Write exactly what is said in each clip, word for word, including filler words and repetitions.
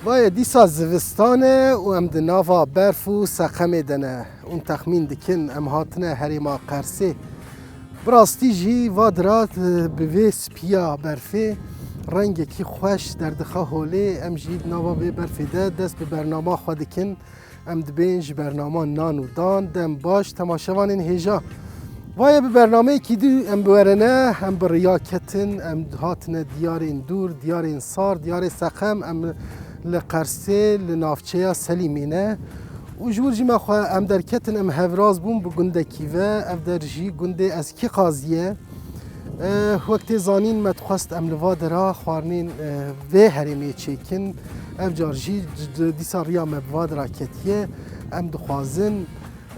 Baye dîsa zivistan e û em di nava berf û seqemê de ne. Hûn texmîn dikin em hatine herêma Qersê. Bi rastî jî va dira, e, bi vê spiya berfê rengekî xweş derdixe holê. Em jî di nava vê berfê de dest bi bernama xwe dikin. Em dibên ji bernama nan û dan. Dem baş temaşevanên hêja. Vaye bi bernameyekî dî em bi werine, em bi riya ketin, em hatine diyarên dûr, diyarên sar, diyarê seqem, em li Qersê, li navçeya Selîmê ne. Û ji wir jî me xwe em derketin, em hevraz bûn bi gundekî ve, ev der jî gundê Eskî Qazî ye. Eh, wek tê zanîn, me dixwest em li va dera xwarinên, eh, vê herêmê çêkin. Ev car jî d-, d-, dîsa riya me bi va dera ketiye. Em dixwazin,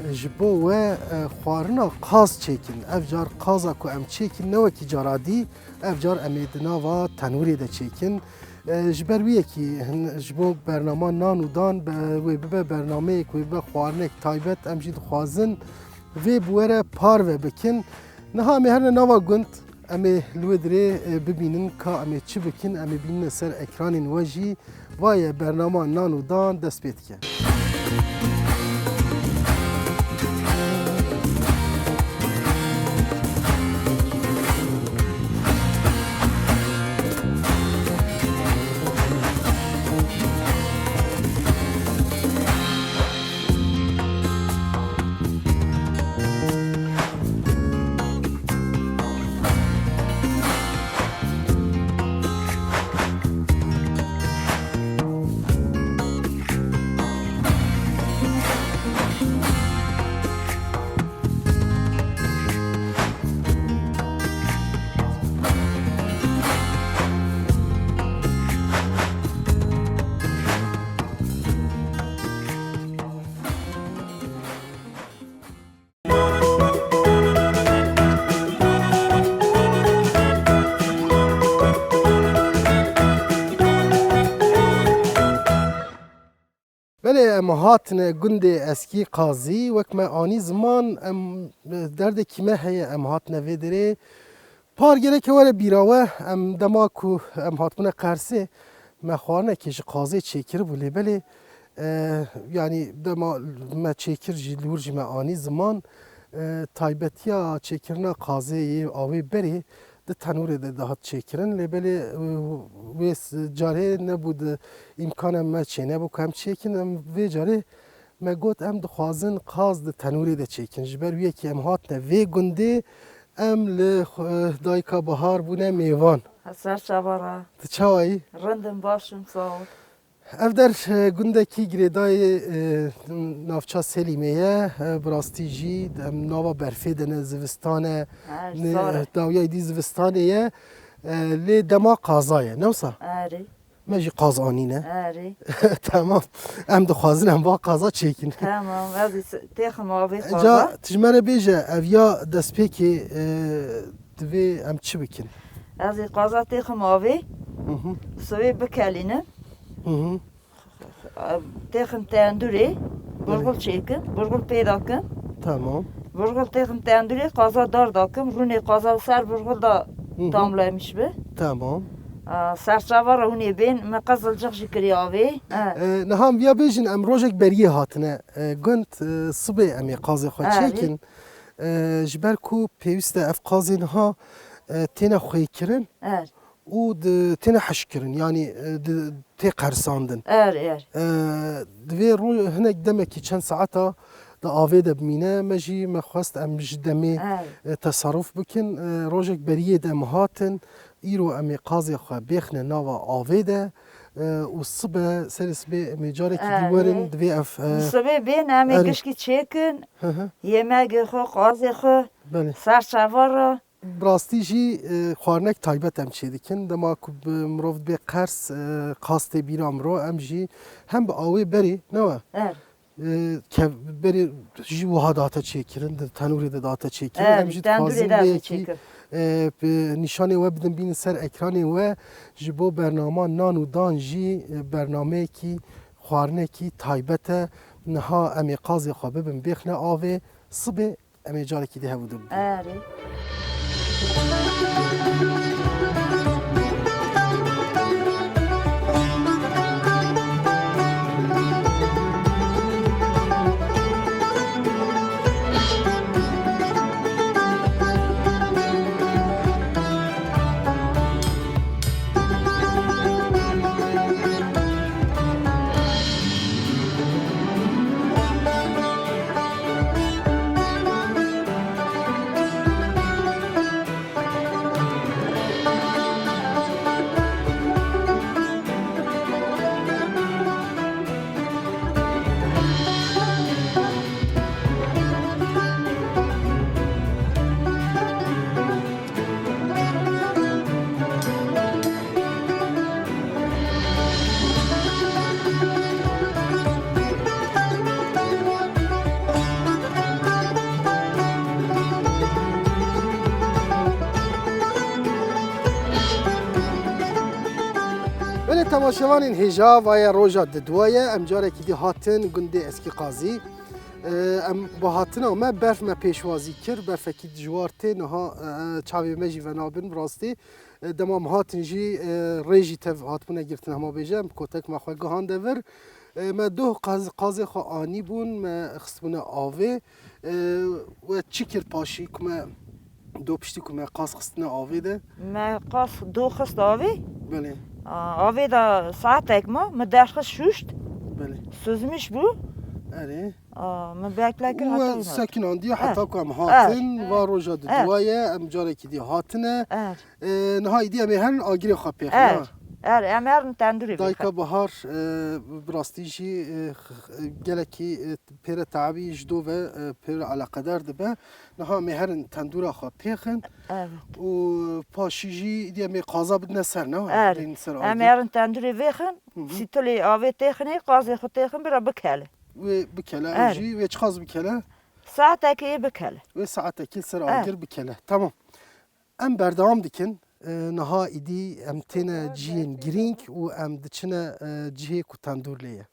eh, ji bo we, eh, xwarina qaz çêkin. Ev car qaza ku em çêkin ne wekî cara dî, ev car em ê di nava tenûrê de çêkin. Eh, ji ber wî yekî hin, ji bo bernama nan û dan be, wê bibe bernameyek, wê bibe xwarinek taybet, em jî dixwazin vê bi we re parve bikin. Niha em ê herine nava gund, em ê li wê dirê, e, bibînin ka em ê çi bikin, em ê bînine ser ekranên we jî. Vaye bernama nan û dan dest pê dike. Belê, em hatine gundê Eskî Qazî, wek me anî ziman, em, derdekî me heye, em hatine vê derê. Par gereke were bîra we, em dema ku em hatibûne Qersê, me xwarinekê ji qazê çêkiribû, lê belê, e, yanî dema me çêkir jî, li wir jî me anî ziman, e, taybetiya çêkirina qazê yê awê berê di tenûrê de dihat çêkirin, lê belê, e, wê s-, carê nebû, di îmkana me çênebû ku em çêkin, em vê carê me got, em dixwazin qaz di tenûrê de çêkin. Ji ber wî yekê em hatine vê gundê, em li xwe, dayika Bahar bûne mêvan. Ser çava re. Tu çawa yî? Rind im, baş im, sağ ol. Ev der, e, gundekî girêdayê, e, navça Selîmê ye. E, bi rastî jî em nava berfê de ne, zivistan e. Ha, ne, sar e. Dawiyayî dî zivistanê ye. E, lê dema qaza ye, ne wisa? Erê. Me jî qaz anîne. Erê. Tamam. Em dixwazin em va qaza çêkin. Tamam, ez ê têxim avê. Ca qaza. Tu ji me re bêje, ev ya destpêkê, e, divê em çi bikin? Ez ê qaza têxim avê. Hı hı. Sivê bikelînim. Hı hı. Têxim tendûrê, burgul çêkim, burgul pê dakim. Tamam. Burgul têxim tendûrê, qaza dar dakim, rûnê qaza ser burgul da Hı hı. tamlemiş bi. Tamam. A, serçava re hûnê bên, me qezilcix jî kiriye avê. E. E, niha em viya bêjin, em rojek beriyê hatine, e, gund, e, sibê em ê qazê xwe Erê. çêkin. E, ji ber ku pêwîst e ev qazê niha, e, têne xwêkirin. Er. û di, têne heşkirin, yanî, e, di, tê qersandin. Er, er. E, divê ro-, hinek demekî çend saeta di avê de bimîne, me jî me xwest em ji demê, Er. e, teserruf bikin. E, rojek beriyê de em hatin, îro em ê qazê xwe bêxine nava avê de, e, û sibe, serê sibê em ê carekî dî Er, werin, er. divê ev, e, Sibê bên em ê erê. gişkî çêkin, Hı hı. yemegê xwe, qazê xwe, Belê. ser çava re. Bi rastî jî, e, xwarinek taybet em çêdikin. Dema ku bi mirov dibê qers, e, qaz tê bîra mirov, em jî hem bi awê berê, ne we? Er. E, kev-, berê jî wiha dihate çêkirin, di tenûrê de dihate çêkirin. Er, Em jî tendûrê dixwazin de vê em yekî, çêkin. e, bi nîşanê we bidin bînin ser ekranê we. Ji bo bernama nan û dan jî, e, bernameyekî xwarinekî taybet e. Niha em ê qazê xwe bibin bêxne avê. Sibê Em ê carekî dî hev û du bibin. Erê. Şevanên hêja, vaye roja didwa ye. Em carekî dî hatin gundê Eskî Qazî. Em bi hatina me berf me pêşwazî kir. Berfekî dijwar tê. Niha, e, çavê me jî venabin bi rastî. E, dema em hatin jî, e, rê jî tev hatibûne girtin, hema bêje, em kotek me xwe gihande vir. E, me doh qaz-, qazê xwe anîbûn, me xistibûne avê. E, we çi kir paşî ku me do piştî ku me qaz xistine avê de? Me qaz do xist avê. Belê. A, avê de saetek ma, me derxist şûşt. Belê. Süzmüş bû. Erê. A, me bekle kir heta wina. Sekinandiye heta ku em hatin, va roja di duwa ye, em carekî dî hatine. E, niha îdî em ê herin agirê xwe pêxin, ha? Er, em herin tendûrê. Dayka Bahar, e, bi rastî jî, e, x-, x-, gelekî, e, pêre teabî ji do ve, e, pêre eleqedar dibe. Niha em ê herin tendûra xwe pêxin. Evet. Û paşî jî îdî em ê qaza bidine ser, ne? Er. Bidin ser agir. Em herin tendûrê vêxin, sîtilê avê têxinê, qazê xwe têxin, bira bikele. Wê bikele, ew jî wê çiqas bikele? Saetekê bikele. Wê saetekê ser agir bikele. Tamam. Em berdewam dikin. E, niha îdî em têne cihên girîng û em diçine, e, cihê ku tendûr lê ye.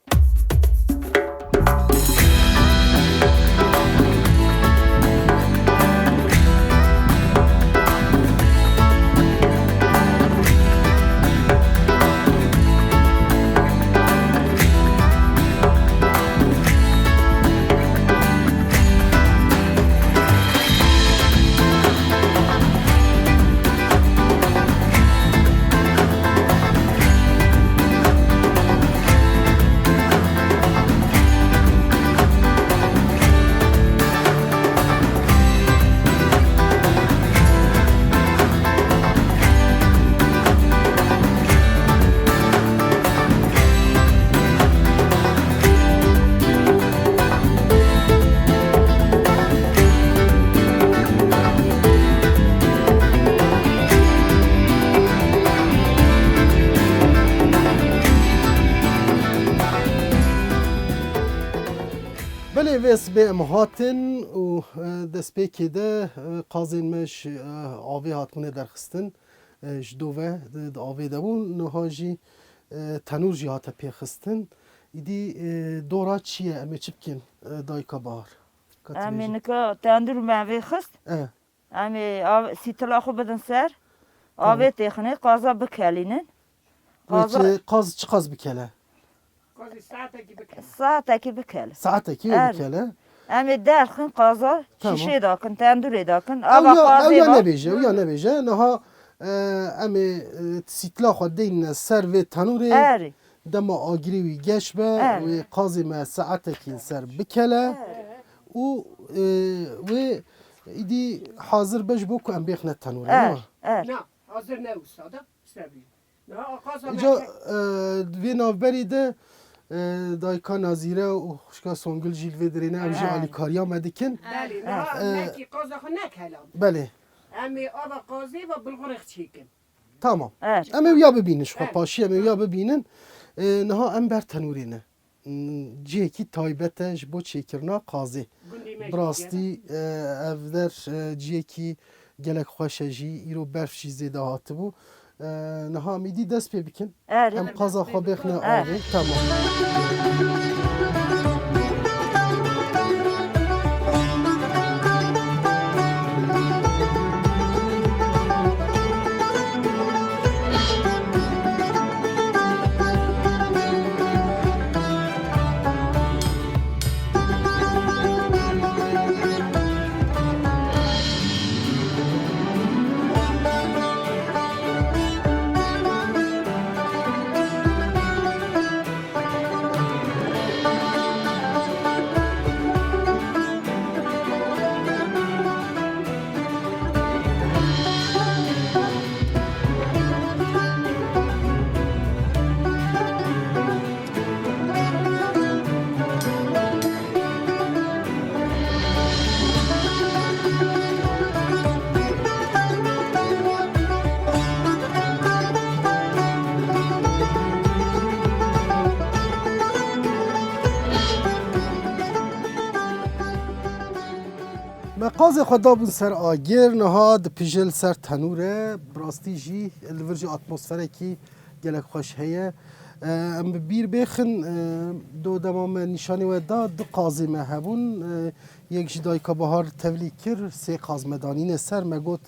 Belê, vê sibê em hatin û, e, destpêkê de, e, qazên me ji, e, avê hatibûne derxistin. E, ji do ve di, di avê de bûn. Niha jî, e, tenûr jî hate pêxistin. Îdî, e, dora çi ye? Em ê çi bikin, e, Dayka Bahar? Em ê nika tendûr me vê xist. E. Em ê av-, sîtila xwe bidin ser. Tamam. Avê têxinê, qaza bikelînin. Wê qaza çi, qaz çiqas bikele? Qazî saetekî bikele. Saetekî bikele. Saetekî wê bikele. Em ê derxin qaza, tamam, şîşê dakin, tendûrê dakin. Ew ava ya, qazê ew ya va. Nebêje, ew ya nebêje. Niha, e, em ê, e, sîtla xwe deyne ser vê tenûrê. Erê. Dema agirê wî geş be, erê, wê qazê me saetekî ser bikele. Erê. Û, e, wê îdî hazir be ji bo ku em bêxine tenûrê, erê, ne? Erê. Na, hazir ne wisa da, sebî. Îca, e, di vê navberî de, e, dayika Nazîre û xwişka Songul jî li vê derê ne, em jî alîkariya me dikin. Belê, niha, e, nekî qaza xwe nekelam. Belê. Em ê ava qazê ve bilxurê çêkin. Tamam. Evet. Em ê wiya bibînin, ji xwe paşî em ê wiya bibînin. E, niha em ber tenûrê ne. Cihekî taybet e ji bo çêkirina qazê. Bi rastî, e, ev der, e, cihekî gelek xweş e jî, îro berf jî zêde hatibû. E, niha em îdî dest pê bikin. Erê. Em qaza xwe bêxine avê. Tamam. Me qazê xwe dabûn ser agir, niha dipije li ser tenûr e. Bi rastî jî li vir jî atmosferekî gelek xweş heye. E, em bi bîr bêxin, e, do dema me nîşanî we da, du qazê me hebûn. E, yek ji dayika Bahar tevlî kir, sê qaz me danîne ser, me got,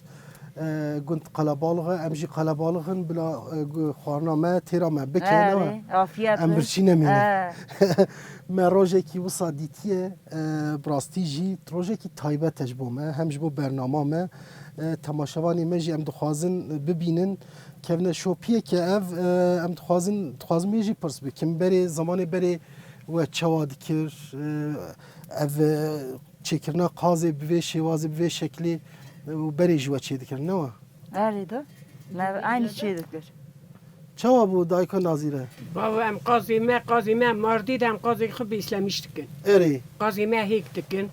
e, gund qelebalix e, em jî qelebalix in, bila, e, gu-, xwarina me têra me bike, ne we? Erê, afiyet Em be. birçî nemîne. He. Me rojekî wisa dîtiye, e, bi rastî jî rojekî taybet e ji bo me, hem ji bo bernama me. E, temaşevanê me jî em dixwazin bibînin. Kevneşopiyeke ev, e, em dixwazin, dixwazim wê jî pirs bikim. Berê, zamanê berê we çawa dikir? E, ev, e, çêkirina qazê bi vê şêwazê, bi vê şeklê, e, û berê jî we çêdikir, ne we? Erê de. Me eynî çêdikir. Çawa bû dayika Nazîre? Bavo, em qazê me, qazê me mardî de em qazê xwe bêslemîş dikin. Erê. Qazê me hêk dikin.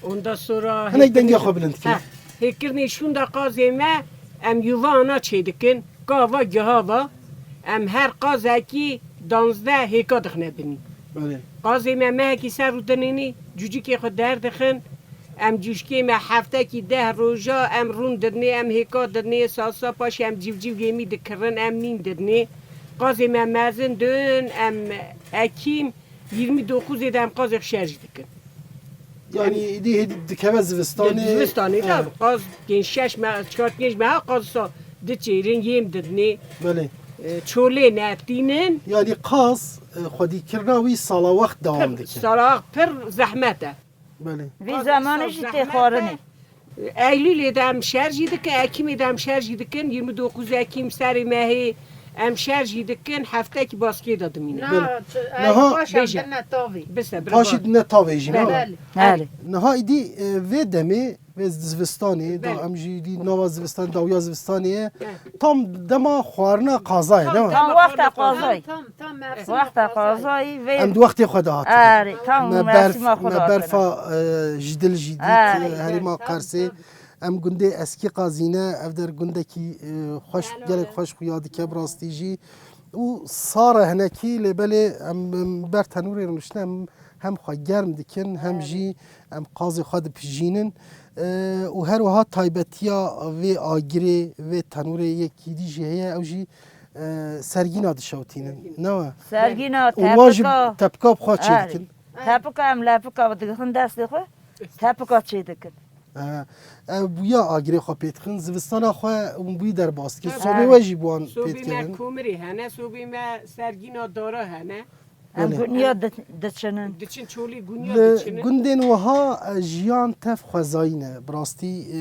Ondan sonra Hinek dengê hêkirin-, xwe bilind dikin. He, hêkirinê şûnda qazê me em yuvana çê dikin. Gava gihava em her qazekî danzdeh hêka dixine binî. Erê. Qazê me mehekî ser û dinênî, cûcikê xwe derdixin. Em cûşkê me heftekî deh roja em rûn didnê, em hêka didnê, salsa paşê em civciv yêmî dikirin, em nîn didnê. Qazê me mezin dun, em ekîm, yirmi dokuzê de em qazê xwe şerjî dikin. Yanî îdî hêdî dikeve zivistanê. Di zivistanê de, he, qaz kên şeş me, çar pênc meha qaz sa diçêrin, yêm didnê. Belê. E, çolê ne tînin. Yanî qaz, e, xwedîkirina wî sala wext dewam dike. Sala pir zehmet e. Belê. Vî zemanê jî tê xwarinê. Eylûlê de em şerjî dikin, Ekîmê de em şerjî dikin, yirmi dokuz Ekîm serê mehê em şerjî dikin, heftekî baskê de dimîne. Na, Belê. Niha baş em Bêje. Dine tavê. Bise, bira Paşî ba. Dine tavê jî, Belê. Niha? Belê. Niha îdî, e, vê demê, vê zivistanê, da Belê. Em jî îdî nava zivistan, dawiya zivistanê ye. He. Tam dema xwarina qazayê, Tam, değil mi? Tam tam wexta xwarina qazayê. Tam, tam mevsima Wexta qazayê. Qazayî vê Em di wextê xwe de hatin. Erê, tam Me berf, mevsima xwe me de hatin. Berfa, e, ji dil jî dît, Erê. E, herêma Tabii, Qersê. Tabii. Em gundê Eskî Qazî ne, ev der gundekî, e, xweş, Helal gelek e. Xweş xuya dike bi rastî jî. Û sar e hinekî, lê belê em, em ber tenûrê rûniştine, em hem xwe germ dikin, hem Erê. Jî em qazê xwe dipijînin. E, û her wiha taybetiya vê agirê, vê tenûrê yekî dî jî heye, ew jî, e, sergîna dişewtînin, ne we? Sergîna, Û wan jî tepika. Tepika bi xwe çê Erê. Dikin. Tepika em lepika digixin destê xwe, tepika çê dikin. E, ev bûya agirê xwe pê dixin, zivistana xwe hûn bûyî derbas dikin. Tabii. Sobê we jî bi wan pê dikevin. Sobê me komirê hene, sobê me sergîna dara hene. Em Belê. Guniya di-, diçinin. Diçin çolî guniya Li diçinin. Gundên wiha, e, jiyan tev xwezayî ne. Bi rastî, e,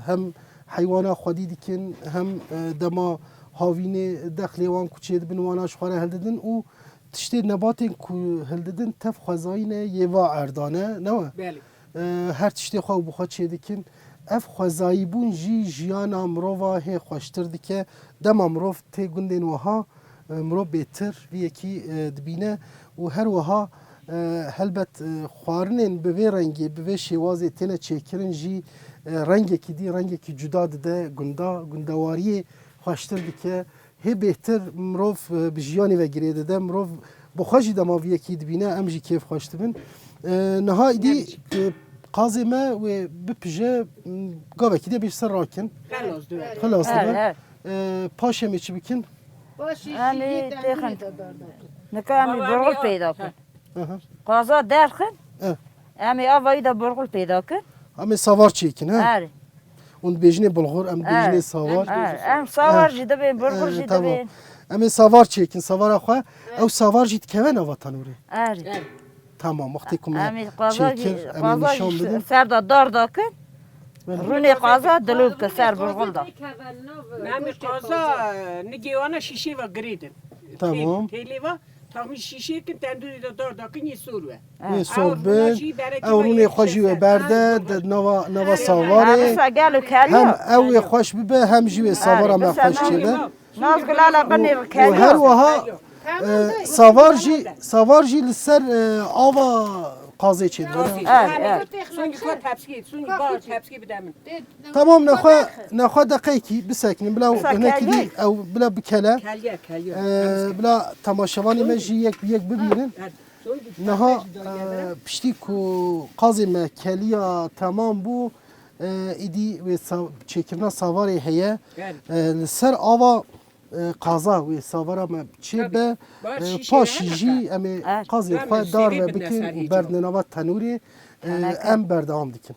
hem heywana xwedî dikin, hem, e, dema havînê dexlê wan ku çêdibin wana ji xwe re hildidin û tiştê nebatên ku hildidin tev xwezayî ne yê va erda ne, ne we? Belê. E, her tiştê xwe û bi xwe çêdikin. Ev xwezayîbûn jî jiyana mirova hê xweştir dike. Dema mirov tê gundên wiha, e, mirov bêtir vî yekî, e, dibîne û her wiha, e, helbet, e, xwarinên bi vê rengê, bi vê şêwazê têne çêkirin jî, e, rengekî dî, rengekî cuda dide gunda, gundewariyê xweştir dike. Hê bêhtir mirov, e, bi jiyanê ve girê dide, mirov bi xwe jî dema vî yekî dibîne, em jî kêfxweş dibin. E, niha îdî, e, qazê me wê bipije, m, gavekî de bêj ser rakin. Xilas dibe. Xilas dibe. Evet, evet. E, paşê em ê çi bikin? Paşê Em ê jî têxin. Nika em ê burxul peyda kin. Aha. Qaza derxin. E. Em ê avayî de burxul peyda kin. Em ê savar çêkin, ha? Erê. Hûn dibêjinê bulxur, em dibêjinê Erê. Savar. Erê. Em savar jî dibên, burxul Ee, jî tamam. Dibên. Em ê savar çêkin, savara xwe. Ew savar jî dikeve nava tanûrê. Erê. Tamam, wextê ku me Em ê qaza çêkir, jî, em ê qaza nîşan jî bidin. Ser de dar dakin. Belê. Rûnê qaza dilû bike ser burxul da. Em ê qaza, nigê wana şîşê ve girêdin. Tamam. Têlê ve, taxmîn şîşê kin, tendûrê de dar dakin, yê sor ve. Yê sor bin. Ew rûnê xwe jî wê berde, de nava, nava savarê. Hem ew wê xweş bibe, hem jî wê savara me xweş çêbe. Nazgulala binê û her wiha, e, savar jî, savar jî li ser, e, ava qazê çêdibe. Sungî xwe tepsî, sungî bar tepsî bide min. Tamam, nexwe, nexwe deqeyekî bisekinin, bila hinekî dî ew bila bikele. Keliye, keliye. E, bila temaşevanê me jî yek bi yek bibînin. Niha, e, piştî ku qazê me keliya temam bû, e, îdî wê sa-, çêkirina savarê heye. E, li ser ava E, qaza wê savara me çê be. E, paşî jî em ê qazê xwe dar ve bikin û berdine nava tenûrê. E, em berdewam dikin.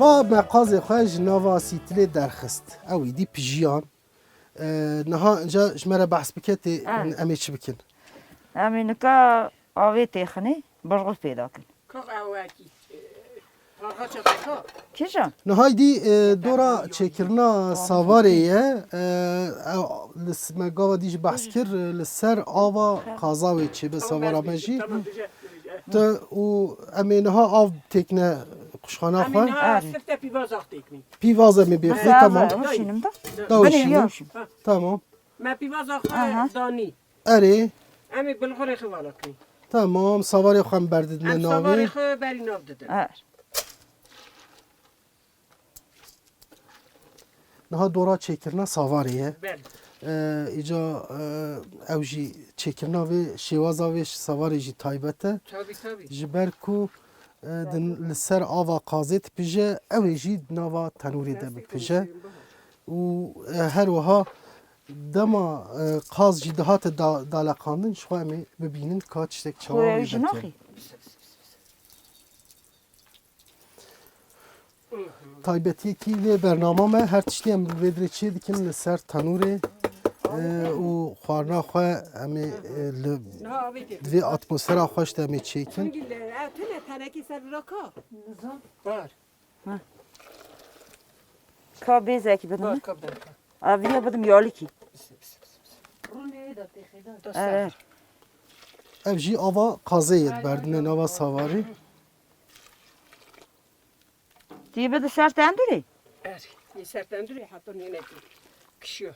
Va me qazê xwe ji nava sîtilê derxist. Ew îdî pijiyan. E, niha inca ji me re behs bike tê em ê çi bikin? Em ê nika avê têxinê, birxû pê dakin. Kîjan? Niha îdî, e, dora çêkirina savarê ye. E, ew, li s-, me gava dî jî behs kir, e, li ser ava qaza wê çêbe savara me jî. Tu û em ê niha av têkine quşxana xwe. Em ê niha sifte pîvaza têkine. Pîvaz em ê bêxin, tamam. Dayê. Tamam. Me pîvaza xwe danî. Erê. Em ê bilxurê xwe vala kirî. Tamam, savarê xwe em berdidine navê. Em savarê xwe berî nav didin. Niha dora çêkirina savarê ye. Belê. Ee, îca, e, ew jî çêkirina vê şêwaza vê savarê jî taybet e. Tabii, tabii. Ji ber ku, e, din li ser ava qazê dipije, ew ê jî di nava tenûrê de bipije. Û, e, her wiha dema, e, qaz jî dihate da-, daleqandin, ji xwe em ê bibînin ka tiştek çawa wê veke. Taybetiyekî vê bernama me, her tiştî em li vê dirê çê dikin li ser tenûrê, e, û xwarina xwe em ê, e, li vê atmosfera xweş de em ê çêkin. Sungil, e, ev tune tenekî ser vira ka? Nizam. Bar. Ha. Ka bêzekî bidim. Bar, ka bidim, ka. A, vîya bidim yalikî. Rûnê da têxê da. Evet. Ev jî ava qazê ye, berdine nava savarê. Tî bide ser tendûrê? Er, yê ser tendûrê heta nênekî kişiyo.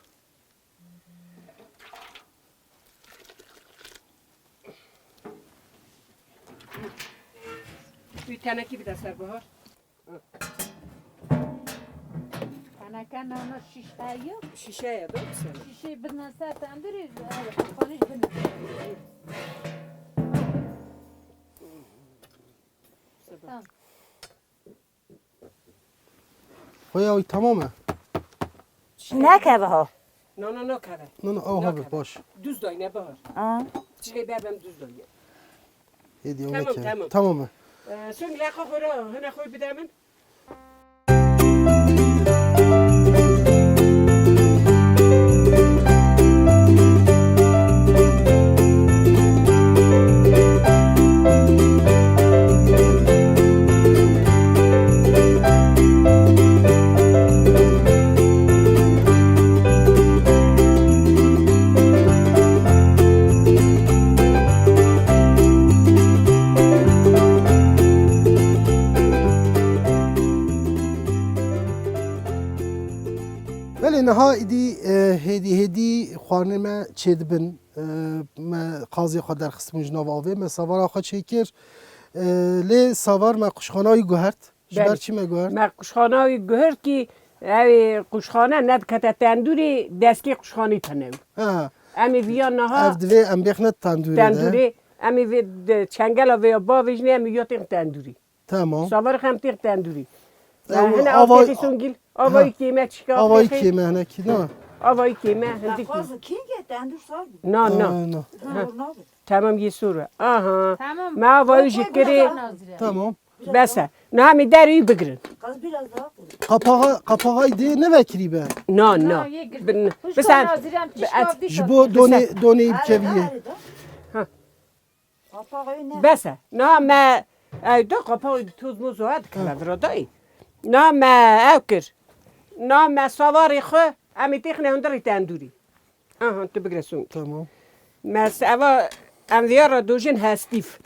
Wî tenekî bide ser Bahar. Teneke nana şîş heye. Şîşe ye, doğru söylüyorsun. Şîşeyi bidin ser tendûrê, ev, xanîş bin. Tamam. Xoya wî tamam e? Nekeve ha. No, no, no keve. No, no, ew habe, baş. Duz dayne Bahar. Aa. Çilê bebem duz dayne. Hêdî, ew neke. Tamam, tamam. Tamam e. Ee, Sungil, xwe xwe ra, hene xwe bide min. Belê niha îdî, e, hêdî hêdî xwarinê me çêdibin. E, me qazê xwe derxistibûn ji nav avê, me savara xwe çêkir. E, lê savar me quşxana wî guhert. Ji ber çi me guhert? Me quşxana wî guhert kî ew ê quşxane nedikete tendûrê, deskê quşxanî tune. Ha. Em ê viya niha. Ev divê em bêxne tendûrê de. Tendûrê. Em ê vê de çengela vê ya bavêjinê, em ê ya têxin tendûrê. Tamam. Savarê xem têx tendûrî. Ew hene av têxî Songîl. Avayî kême çika. Avayî kême hinekî, na? Avayî kême hindik. Xwazin kîngê tendûr sar bû. Na, na. Na, na. Ha. Tamam, yê sor e. Aha. Tamam. Me avayî jî kirê. Tamam. Bes e. Niha em ê derê wî bigirin. Qaz biraz daha koy. Qapağa, qapağa dê nevekirî be. Na, na. Na, yê girtin. Bin-, Huşka bisan, Naziran bi-, pişka et- vî Ji bo donê, donê bikeviyê. Bes e. Niha me, ew da qapağı toz moz o, hadi kela vira dayê. Niha me ew kir. Niha me savarê xwe, em ê têxine hundirê tendûrî. Aha, tu bigire Songî. Tamam. Me se-, eva, em vêya re dojin hestîf.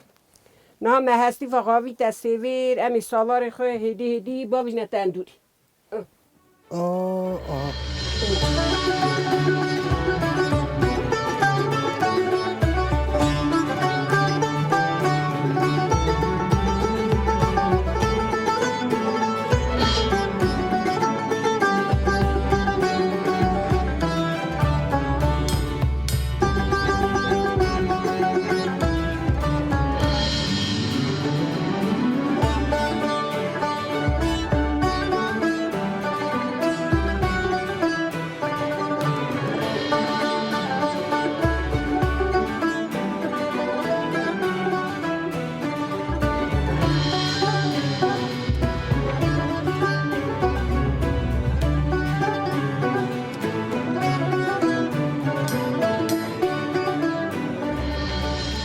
Niha me hestîfa xavîte sêvêr, em ê savarê xwe hêdî hêdî bavîjne tendûrî. Aa, aha.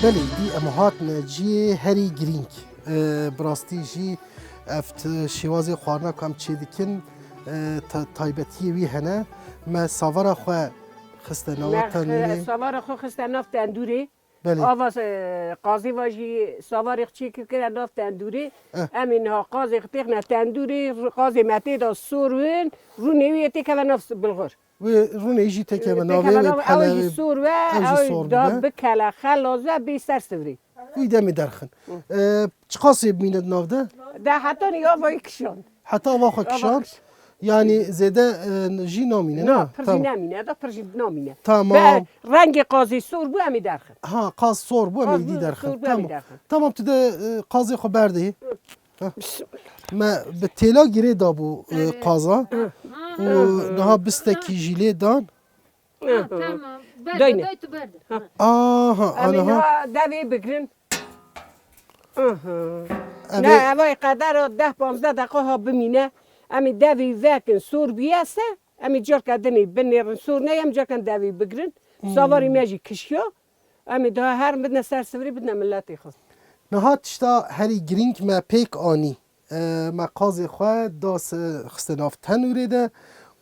Belê, dî em hatine cihê herî girîng. E, bi rastî jî ev t-, şêwazê xwarina ku em çêdikin, e, ta-, taybetiyê wî hene. Me savara xwe xiste nava Me xe-, tendûrê. Savara xwe xiste nav tendûrê. Belê. Ava, e, qazê va jî savarê xwe çêkir kire nav tendûrê. Eh. Em ê niha qazê xwe têxine tendûrê, r-, qazê me tê de sor win, rûnê wî yê têkeve nav s-, bilxir. Wê rûnê jî têkeve Têkeve navê, wê nav, ew jî phelevê, sor be, ew jî ew sor da bibe. Bikele, xeloz be, bê ser sivrê. Wî demê derxin. Hı. E, çiqasê bimîne di nav de? De hetanî avayî kişand. Heta ava xwe Ava kişand. Kişand. Yanî zêde, e, jî namîne, Na, na? Pir jî Tamam. Nemîne, da pir jî namîne. Tamam. Be, rengê qazê sor bû, em ê derxin. Ha, qaz sor bû, em Qaz ê dî bû, derxin. Sor bû, em ê Tamam. Derxin. Tamam, tu de, e, qazê xwe berdê. Hı. Heh. Me bi têla girê dabû, e, Hı. Qaza. Hı. Û niha bistekî jî lê dan. Hı. Ha, tamam. Berde, Dayne. Day tu berde. Ha. Aha, Em ê anaha. Niha devê bigirin. Aha. Em Ne, ê- eva qedera deh panzdeh deqa ha bimîne. Em ê devê vekin, sor bûye se, em ê carka dinê binêrin, sor ne, em carkan devê bigirin. Hmm. Savarê me jî kişiya. Em ê daha her bidine ser sivirê, bidine miletê xwe. Niha tişta herî girîng me pêk anî. E, me qazê xwe da se-, xiste nav tenûrê de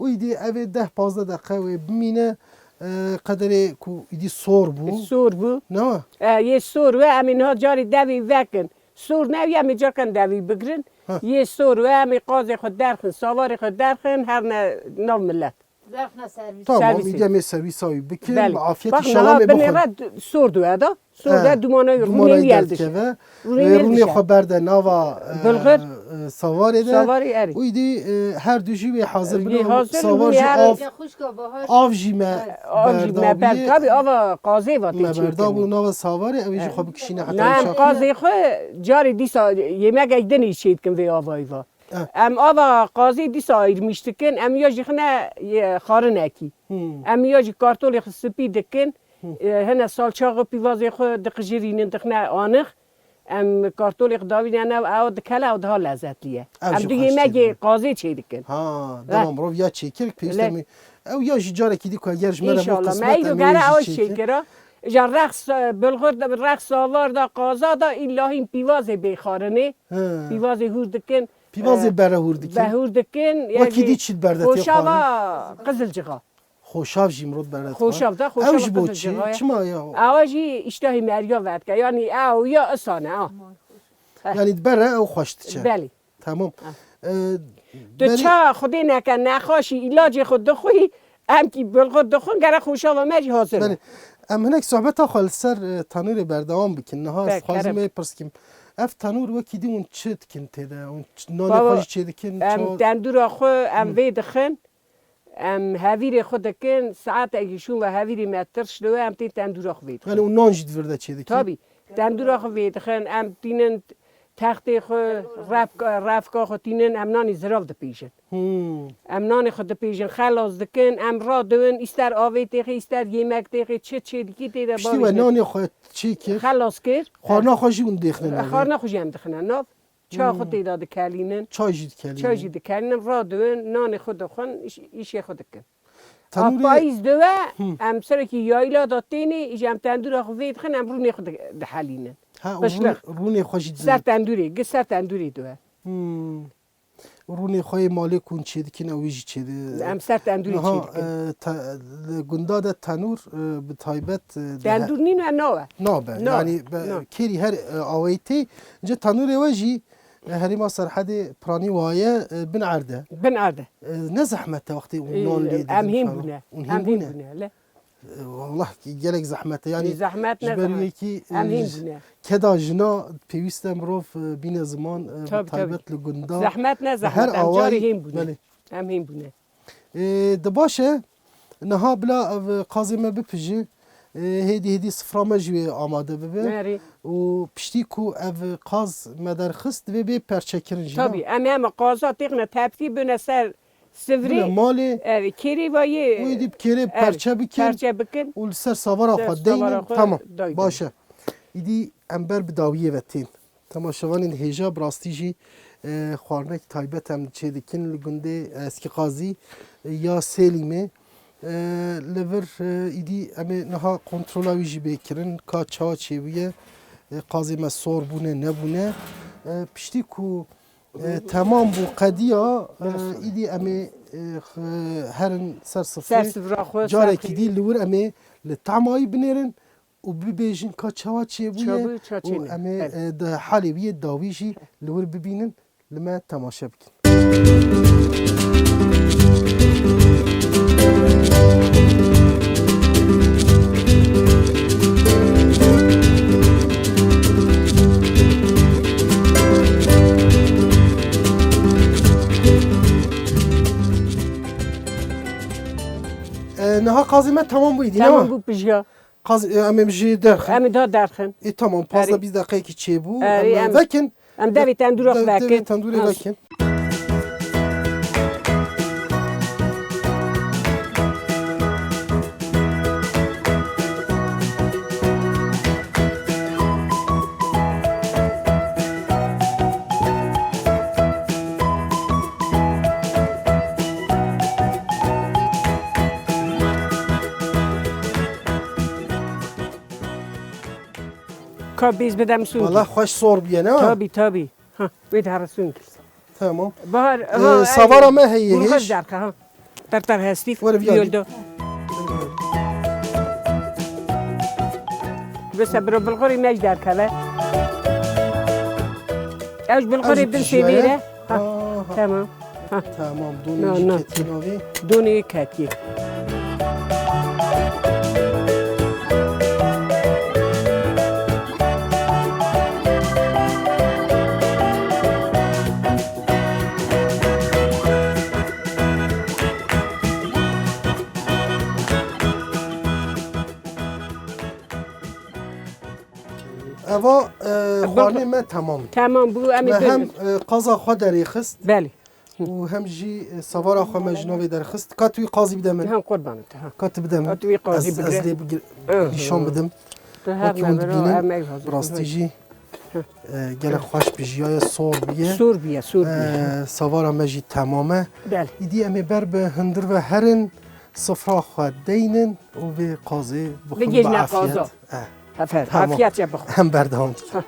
û îdî ev ê deh pazdeh deqe wê bimîne, e, qederê ku îdî sor bû. Sor bû. Ne? E, yê sor we, em ê niha carî devê vekin. Sor ne, em ê carkan devî bigirin. Heh. Yê sor we, em ê qazê xwe derxin, savarê xwe derxin, herne nav milet. Derxne servîs. Tamam, Servîsê. Îdî em ê servîsa wî bikin, Belê. Bi afiyetî Bak, şala niha me binê bixwin. Re d-, sor dû eda. Sor He, de dumana wî dumana rûnê wî wî el dişe. Derdikeve. Rûnê Wê el rûnê dişe. Xwe berde nava, e, Bilxir. E, savarê de. Savarê erê. Û îdî, e, her du jî wê hazir Wê bin û hazir savar bû, jî her av, Xuşka Bahar. Av jî me Av jî me berda bû. Ber-, tabii ava qazê va tê Me berda bû çêkirin. Nava savarê, ew ê jî He. Xwe bikişîne heta Na, em şafî. Qazê xwe carê dîsa yemegek dinê çêdikin vê avayî va. Eh. Em ava qazê dîsa ayirmîş dikin, em ya jî xine ye xarinekî. Hmm. Em ya jî kartolê xwe spî dikin, Hmm. e, hine salçaxê pîvazê xwe diqijirînin, dixine anix. Em kartolê xwe davîne nav, ew dikele, ew daha lezzetlî ye. Ew Em jî du xweş yemegê çêdibin. Qazê çêdikin. Ha, Eh. dema mirov ya çêkir, pêwîst Lê- em ê-, ew ya jî carekî dî ku eger ji me re bo İnşallah. qismet, Me îro em ê gere jî ew çêkin. Çêkira. Ja rex, bilxir de, rex savar da, qaza da, îlla hîn pîvazê bê xarinê. He. Pîvazê hûr dikin. Pîvazê Ee, bere hûr dikin. Be hûr dikin. Wekî dî çi berde tê Xoşava xwarin? Qizilcixa. Xoşav jî mirov berde dixwar. Xoşav da, Ew Xoşava ji bo çi? Qizilcixa ye. Çima ya? Awa jî îştahî meriya vedike. Yanî ew ya isane, ha. Yanî bere ew xweş diçe. Belê. Tamam. Ha. Ee, Tu berî- ça Xwedê neke nexweşî îlacê xwe dixwî, em kî bilxwe dixwin, gere xoşava me jî hazir Belê. Em hinek sohbeta xwe li ser, e, tanûrê berdewam bikin. Niha ez Be, dixwazim kerem. Ê pirs kim. Ev tanûr wekî dî hûn çi dikin tê de? Hûn ç-, nanê Baba, xwe jî çê dikin? Em ça- tendûra xwe em Hı. Vê dixin, em hevîrê xwe dikin, saetekî şûn ve hevîrê me tirş diwe, em tê tendûra xwe vê dixin. Yani û nan jî di vir de çê dikin? Tabî. Tendûra xwe vê dixin, em tînin textê xwe, refka, refka xwe tînin, em nanê zirav dipêjin. Hmm. Em nanê xwe dipêjin, xelas dikin, em radiwin, îster avê têxê, îster yemek têxê, çi çê dikî tê de Piştî we bavêjin. Nanê xwe çê kir? Xelas kir. Xwarina xwe jî hûn dêxine navê? Xwarina xwe jî em dixine nav. Çay xwe têda dikelînin. Çay jî dikelînin. Çay jî dikelînin, radiwin, nanê xwe dixwin, îş-, îşê xwe dikin. A Tenûrê payîz diwe, Hı. em serekî yayla da tênê, îja em tendûra xwe vê dixin, em rûnê xwe di-, dihelînin. Ha, û Qişliq. rûnê, rûnê xwe jî di- Ser tendûrê, gi ser tendûrê diwe. Hmm. Rûnê xwe yê malê ku hûn çêdikin, ew wî jî çêdi-, Em ser tendûrê Niha, çêdikin. e, te-, li gunda de tenûr, e, bi taybet, e, de he- Tendûr nîn e, nawe. Nabe. Na, Yani, be-, na. kêrî her, e, aweyî tê. Ji tenûrê we jî, e, herêma Serhedê piranî waye, e, bin erde. Bin erde. E, ne zehmet e wextê hûn E, nan lê em didin hîn falan? bûne. Hûn Em hîn hîn bûne? bûne, le. E, wallah ki gelek zehmet e. Yani, Zehmet ji ne ber zehmet. wê ki, e, Em hîn j-, bûne. keda jina pêwîst e mirov, e, bîne ziman, e, bi Tabii, tabii. taybet li gunda. Zehmet ne Bi zehmet, her em carê awayî, hîn bûne. belê. Em hîn bûne. E, di baş e, niha bila ev qazê me bipiji, e, hêdî hêdî sifra me jî wê amade bibe. Nerê? Û piştî ku ev qaz me derxist, divê bê perçekirin jî, Tabii, ne? em heme qaza têxine tepsî bine ser sivrî. Bine malê. Evet, kêrî vayê. Wê dî bi kêrê Evet, perçe bikin. perçe bikin. Û li ser savara Ser xwe deynin. savara xwe Tamam, daynin. baş e. Îdî em ber bi dawiyê ve tên. Temaşevanên hêja bi rastî jî, e, xwarinek taybet em çê dikin li gundê Eskî Qazî, e, ya Sêlîmê. E, li vir, e, îdî em ê niha kontrola wî jî bê kirin, ka çawa çêbûye, e, qazê me sor bûne, nebûne. E, piştî ku, e, temam bû qediya, e, îdî em ê, e, x-, herin ser sifrê. Ser sifra xwe, Carekî ser dî li wir em ê li temayî binêrin. û bibêjin ka çawa çêbûye Çawa bûye, çawa û çêne. em ê, Belê. e, di halê wî yê dawî jî li wir bibînin, li me temaşe bikin. E, niha qazê me temam bûyî, dî, Tamam, nema? bû pijiya. Qaz, e, em ê jî derxin. Em ê da derxin. E, tamam, pazdeh Erê. bîst deqeyekî çêbû. Erê, Em, em, vekin. em devê tendûra De-, vekin. devê tendûrê Ha. vekin. Ka bêz bidem sûn Wala kir. xweş sor bûye, ne? Tabii, tabii. Ha, wê de here sûn kir. Tamam. Bahar, Ee, ha, savara ey, me heye, hêj. Derxe, ha. Ter ter hestî. Were viyadî. Yolda. Bese biro bilxorî me ji derkeve. Ew ji bilxorî bin sêvîre. Ha, tamam. Ha. Tamam, donê jî ketiye navê. Donê ketiye. Eva, e, xwarinê me temam e. Temam bû, em ê Me hem, e, qaza xwe derêxist. Belê. Û hem jî, e, savara xwe me ji navê derxist. Ka tu wî qazî bide min. Hem qurban te, ha. Ka tu bide min. Ka tu wî qazî Ez, bigre. ez lê bigir-, Ha. nîşan bidim. Tu her Wekî hûn nebero, dibînin, em ey hazir. bi rastî jî, e, gelek xweş bijiyaye, sor bûye. Sor bûye, sor bûye. E, savara me jî temam e. Belê. Îdî em ê ber bi hundir ve herin, sifra xwe deynin û vê qazê bixwin bi Bigihîjne afiyet. qaza. E. Aferin. Tamam. Afiyetçe bixwe. Em berdewam dikin. Ha.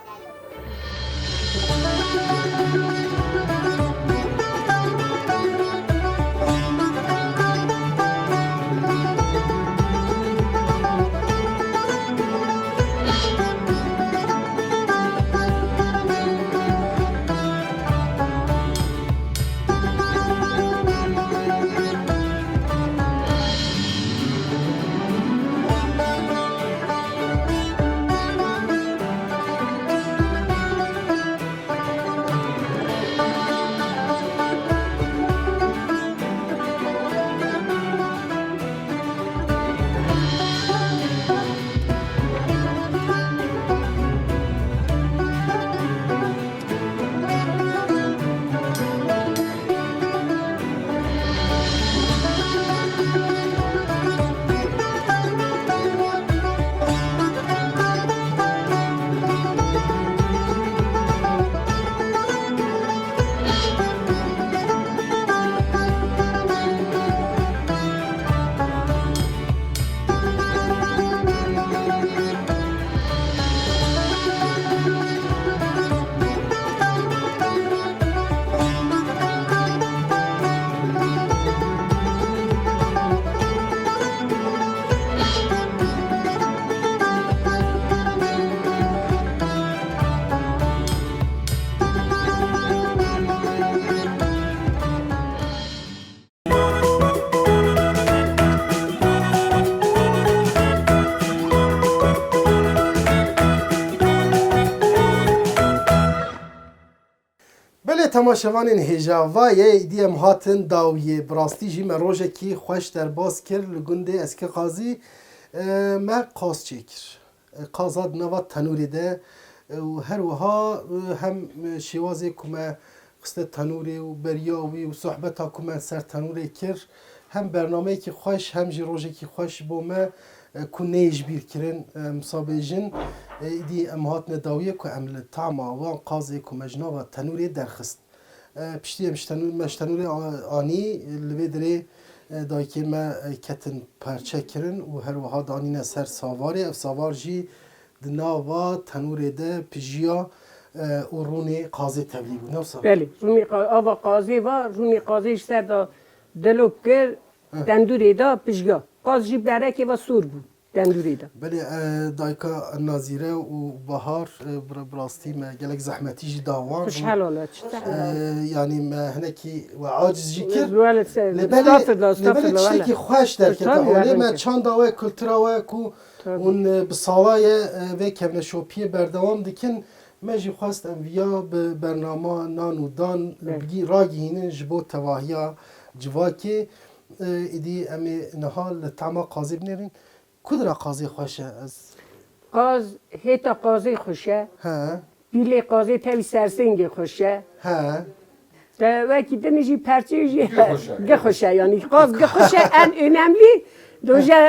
Temaşevanên hêja, va ye, îdî em hatin dawiyê. Bi rastî jî me rojekî xweş derbas kir li gundê Eske Qazî. E, me qaz çêkir. E, qaza di nava tenûrê de, e, û her wiha, e, hem, e, şêwazê ku me xiste tenûrê û beriya wî û sohbeta ku me ser tenûrê kir, hem bernameyekî xweş, hem jî rojekî xweş bo me, e, ku neyê ji bîr kirin, e, em sa bêjin, e, îdî em hatine dawiyê ku em li tama wan qazê ku me ji nava tenûrê derxist. E, piştî em ji tenû-, me ji tenûrê a-, anî, li vê derê, e, dayikê me, e, ketin perçe kirin û her wiha danîne ser savarê. Ev savar jî di nava tenûrê de pijiya, e, û rûnê qazê tevlî bû. Ne wisa? Belê, rûnê qa-, ava qazê va, rûnê qazê ji ser de dilop kir, Heh. tendûrê de pijiya. Qaz jî berekê ve sor bû tendûrê de. Belê, e, dayika Nazîre û Bahar, e, bi, bi rastî me gelek zehmetî jî da wan. Xweş helal e, çi zehmet. E, yanî me hinekî we aciz jî kir. Wele se-, Lê belê, estağfirullah, lê belê estağfirullah, tiştekî wele. xweş derkete Tabii, holê me, belki. çanda we, kultura we ku Tabii. hûn, e, bi sala ye, e, vê kevneşopiyê berdewam dikin. Me jî xwest em viya bi bernama nan û dan Evet. bigî-, ragihînin ji bo tevahiya civakê. E, îdî em ê niha li tama qazê binêrin. Ku dira qazê xweş e? Ez Qaz, hêta qazê xweş e. He. Pîlê qazê tevî sersêngê xweş e. He. Te wekî din jî perçê jî Gi xweş e. gi xweş e. Yanî qaz gi xweş e, en önemli doje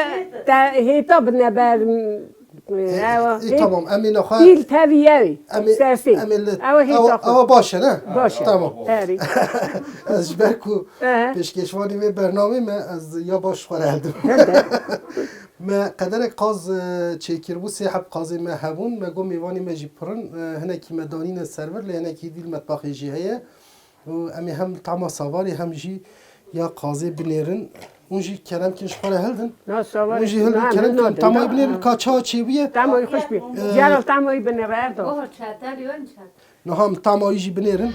te hêta bine ber, e, ewa, E, hê-, tamam, em ê nexwe pîl tevî ew ê. Em ê, Sersêng. em ê li, Ewa hêta ewa, xwe. ewa baş e, ne? Baş e. Tamam. Erê. Ez ji ber ku Ehe. pêşkêşvanê vê bernamê me, ez ya baş xwe re hildim. Hede. Me qederek qaz, e, çêkiribû, sê heb qazê me hebûn. Me got mêvanê me jî pirin, e, hinekî me danîne ser vir, lê hinekî dî li metbaxê jî heye. Û em ê hem tama savarê hem jî ya qazê binêrin. Hûn jî kerem kin ji xwe re hildin. Na savarê Hûn jî hildin, na, kerem kin nadin, tamayê na. binêrin, ka çawa çêbûye. Tamayê xweş bî. Ee, Celal tamayê binêre Erdo. Oho, çatal yon çat. Niha em tama wî jî binêrin.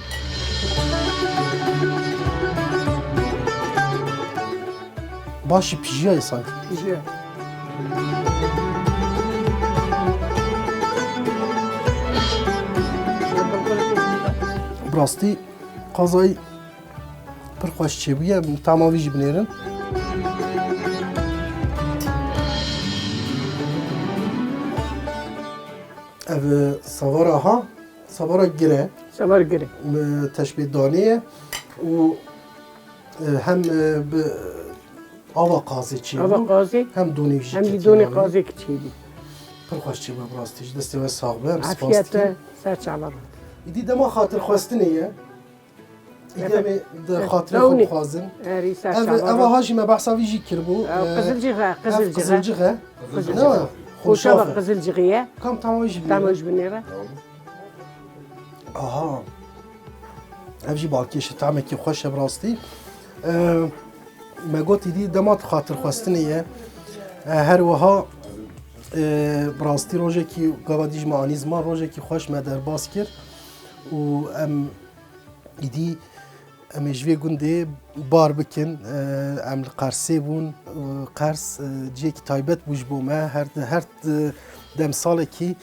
Baş jî pijiyayê sanki. Pijiyayê. Bi rastî qazayî pir xweş çêbûye, em tama wî jî binêrin. Ev, e, savara ha, savara gir e. Savara gir e. E, teşbê danê ye û, e, hem, e, bi ava qazê çêbû, Ava qazê, hem donê jî hem jî ketî donê navê. qazê çêbû. Pir xweş çêbû bi rastî. Ji destê we sax be, em spas Afiyet dikin. e, ser çava. Îdî dema xatirxwestinê ye. Îdî Evet. em ê di Evet, xatirê xwe dawî. bixwazin. Erê, ser Ev, çava. ev aha jî me behsa vî jî kiribû. Ev Ee, qizilcix e, ev qizilcix e. qizilcix e. Qizilcix. Ne wa? Xoşava Xurşaf e. qizilcixî ye. Kam tam wî jî Tam binêre. wî jî binêre. Aha. Ev jî balkêş e, tamekî xweş e bi rastî. Ee, me got îdî dema xatirxwestinê ye. Ee, her wiha, ee, bi rastî rojekî gava dî ji me anî ziman, rojekî xweş me derbas kir. Û em Îdî em ê ji vê gundê bar bikin. Em li Qersê bûn. Qers cihekî taybet bû ji bo me. Her, her demsalekî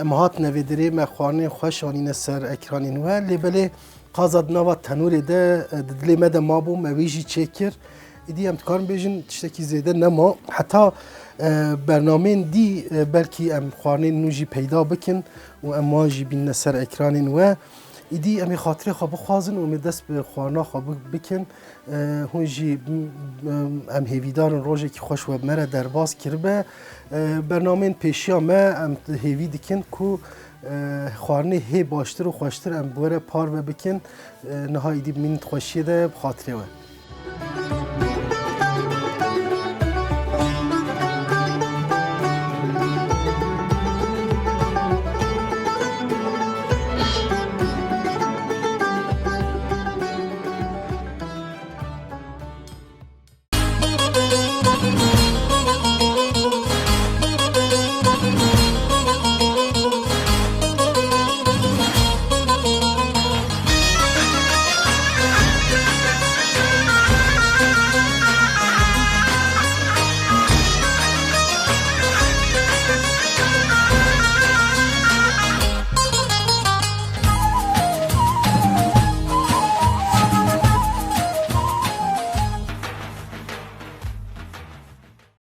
em hatine vê derê, me xwarinên xweş anîne ser ekranên we. Lê belê qaza di nava tenûrê de di dilê me de mabû, me wê jî çêkir. Îdî em dikarin bêjin tiştekî zêde nema. Heta, e, bernameyên dî, e, belkî em xwarinên nû jî peyda bikin û em wan jî bînine ser ekranên we. Îdî em ê xatirê xwe bixwazin û em ê dest bi xwarina xwe bi-, bikin. E, hûn jî, m-, em hêvîdar in rojekî xweş we bi me re derbas kiribe. E, bernameyên pêşiya me em hêvî dikin ku, e, xwarinê hê baştir û xweştir em bi we re parve bikin. E, niha îdî bimînin di xweşiyê de bi xatirê we.